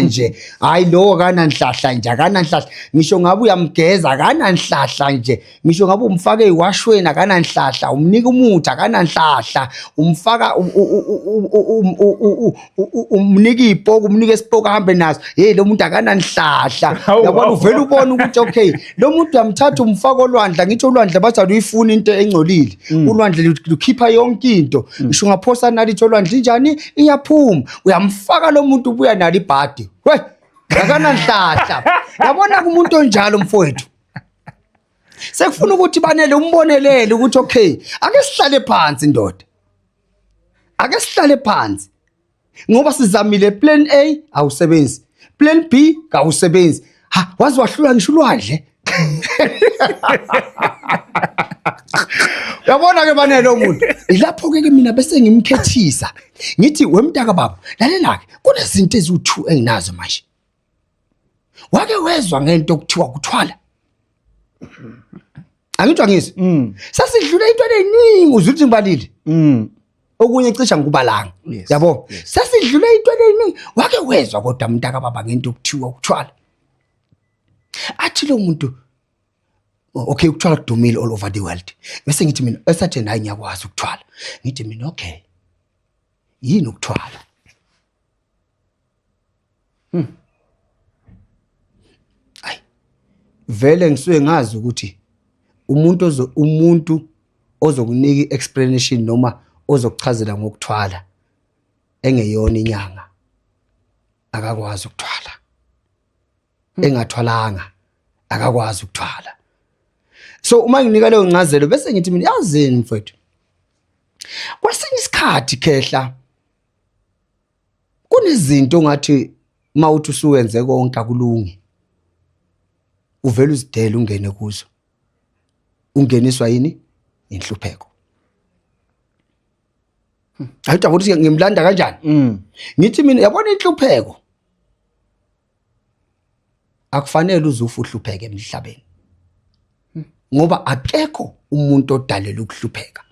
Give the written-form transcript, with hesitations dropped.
Nje hayi, lowo akananhlahla nje, akananhlahla. Ngisho ngabe uyamgeza, akananhlahla nje. Ngisho ngabe umfaka eziwashweni, akananhlahla. Umnika umuthi, akananhlahla. Umfaka, umnika ipoko, umnika isipoko ahambe naso, hey, lo muntu akananhlahla. Yabona, uvela ubone ukuthi okay, lo muntu uyamthatha umfaka olwandle. Ngithi olwandle bathi aluyifuni into engcolile. Ulwandle lukhipha yonke into. Ngisho ungaphosa nalithi olwandle, injani, iyaphuma. Uyamfaka lo muntu, ubuya nalo ibhadi. We, akananhlahla. Yabona kumuntu onjalo, mfowethu, sekufuna ukuthi banele umbonelele ukuthi okay, ake sihlale phansi ndoda, ake sihlale phansi, ngoba sizamile plan A, awusebenzi, plan B kawusebenzi. Ha, waze wahlula ngisho ulwandle. Yabona ke banele, umuntu ilapho ke mina bese ngimkhethisa, ngithi, "Wemntaka baba, lalela ke, kunezinto eziwu2 enginazo manje. Wake wezwa ngento okuthiwa kuthwala?" Angitsho, angizwe. Sasidlula into eziningi, uzwe ukuthi ngibalile. Okunye cisha ngikubalanga. Yabo, sasidlula into eziningi. "Wake wezwa kodwa, mntaka baba, ngento okuthiwa ukuthwala?" Athi lo muntu, "Okay, ukuthwala kudumile all over the world." Bese ngithi mina, esathi, "Hayi, ngiyakwazi ukuthwala." Ngithi mina, "Okay, yini ukuthwala?" Ayi, vele ngisuke ngazi ukuthi umuntu ozokunika i-explanation noma ozokuchazela ngokuthwala engeyona inyanga akakwazi ukuthwala. Engathwalanga akakwazi ukuthwala. So uma nginika leyo ncazelo, bese ngithi mina, "Yazini mfowethu, kwesinye isikhathi khehla, kunezinto ongathi mawuthi usuwenze konke akulungi, uvela uzidele ungene kuzo. Ungeniswa yini? Inhlupheko." Hayi, ukuthi ngimlanda kanjani. Ngithi mina, yabona inhlupheko, akufanele uzufe uhlupheke emhlabeni, ngoba akekho umuntu odalela ukuhlupheka.